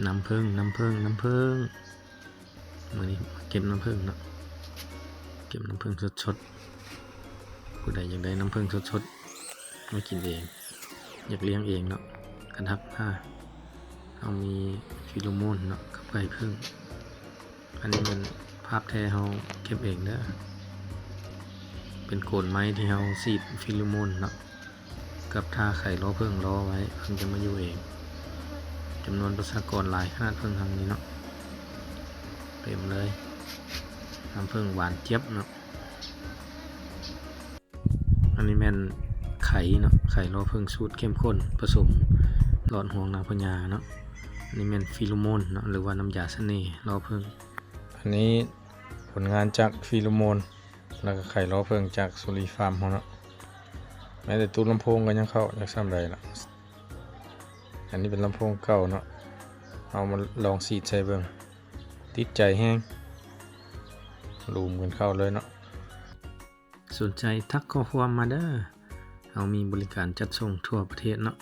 ນ້ຳເຜິ້ງ ນ້ຳເຜິ້ງ ນ້ຳເຜິ້ງ ມື້ນີ້ເກັບນ້ຳເຜິ້ງເນາະ ເກັບນ້ຳເຜິ້ງສົດໆ ຜູ້ໃດຢາກໄດ້ນ້ຳເຜິ້ງສົດໆມາກິນເອງ ຢາກລ້ຽງເອງເນາະ ກະທັກມາ ເຮົາມີຟີໂລໂມນເນາະ ກັບໄຂ່ເຜິ້ງ ອັນນີ້ແມ່ນພາບແທ້ເຮົາເກັບເອງເດີ ເປັນໂກນໄມ້ທີ່ເຮົາສີດຟີໂລໂມນເນາະ ກັບຖ້າໄຂ່ລໍ້ເຜິ້ງລໍໄວ້ ເພິ່ນຈະມາຢູ່ເອງ ຈຳນວນປະຊາກອນຫຼາຍຂະໜາດເຜິ້ງທາງນີ້ເນາະ ເຕັມເລີຍ ນ້ຳເຜິ້ງຫວານຈຽບເນາະ ອັນນີ້ແມ່ນໄຂ່ເນາະ ໄຂ່ລໍ້ເຜິ້ງສູດເຂັ້ມຂຸ້ນ ປະສົມຫຼອດຫ່ວງນາງພະຍາເນາະ ອັນນີ້ແມ່ນຟີໂລໂມນເນາະ ຫຼືວ່ານ້ຳຢາສະເໜ່ລໍ້ເຜິ້ງ ອັນນີ້ຜົນງານຈາກຟີໂລໂມນ ແລ້ວກໍໄຂ່ລໍ້ເຜິ້ງຈາກສຸລີຟາມເຮົາເນາະ ແມ້ແຕ່ຕູ້ລຳໂພງກໍຍັງເຂົ້າ ຈັກສ່ຳໃດລະ ອັນນີ້ເປັນລຳໂພງເກົ່າເນາະ ເຮົາມາລອງສີດໃສ່ເບິ່ງ ຕິດໃຈແຮງ ລູມກັນເຂົ້າເລີຍເນາະ ສົນໃຈທັກຂໍ້ຄວາມມາເດີ ເຮົາມີບໍລິການຈັດສົ່ງທົ່ວປະເທດເນາະ